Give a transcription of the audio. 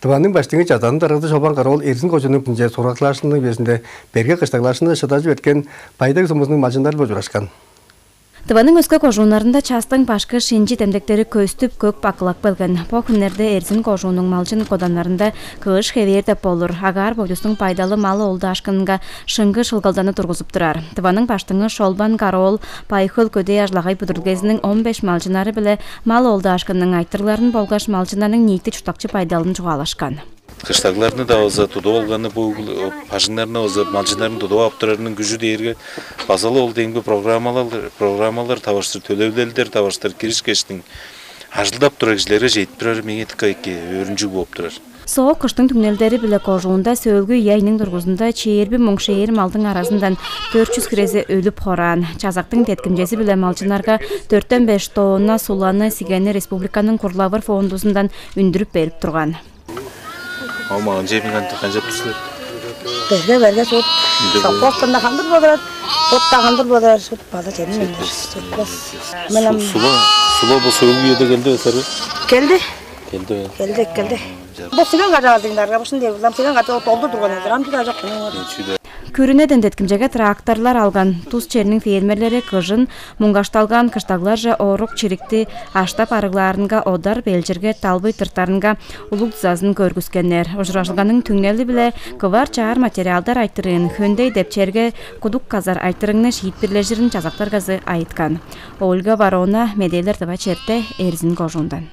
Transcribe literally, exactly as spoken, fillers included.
Тываның баштыңы чадаан даргазы Шолбан Кара-оол Эрзин кожууннуң бинче суракчылаашкынының үезинде берге кыштаглаашкынга шыдажы берген Бай-Даг сумузунуң малчыннары-биле ужурашкан. Тываның өске кожууннарында частың башкы шинчи демдектери көстүп, көк бакылап келген. Бо хүннерде Эрзин кожууннуң малчын коданнарында кыш хевээр деп болур, агаар бойдустуң пайдалы мал оолдаашкынынга шыңгы шылгалданы тургузуп турар. Тываның баштыңы Шолбан Кара-оол Бай-Хөл көдээ ажыл-агай бүдүрүлгезиниң он беш малчыннары-биле мал оолдаашкынының айтырыгларын болгаш малчыннарның ниити чурттакчы байдалын чугаалашкан. Кыштагларны-даа болза тудуп алганы, бо бажыңнарны болза малчыннарын тудуп ап турарының күжү дээрге база-ла ол демги программалар, программалар таварыштыр, төлевилелдер таварыштыр киришкештиң ажылдап турар кижилерге чедип турары меңээ дыка эки өөрүнчүг болуп турар. Соок кыштың түңнелдери-биле кожуунда сөөлгү ийи айның дургузунда чээрби муң шээр малдың аразындан дөрт чүс хирези өлүп хораан. Чазактың деткимчези-биле малчыннарга дөртен беш тонна суланы, сигени республиканың курлавыр фондузундан үндүрүп берип турган. Ама анча эмин канчап тур силер? Берге берге суут. Совхозтан да хандыр болар, тот да хандыр болар, суут база чемин. Мен ам сула, сула бо сөөлгү үеде келди бе саргы? Келди. Келди бе? Келди, келди. Бо сиген кажаалдыңдарга бушун деп улам сиген кажа долду турган азыр ам чүдө ажак. Күрүнеден деткимчеге тракторлар алган тус черниң фермерлери кыжын муңгашталган кыштагларже орук-чирикти аштап арыглаарынга, одар-белчирге, талбый тыртарынга улуг дузазын көргүскеннер. Ужуражылганың түңнели-биле кывар-чаар материалдар айтырыын хөндей деп черге кудук казар айтырыгны шиитпирлежирин чазактаргазы айыткан. Ольга Ворона, медээлер тыва черте, Эрзин кожуундан.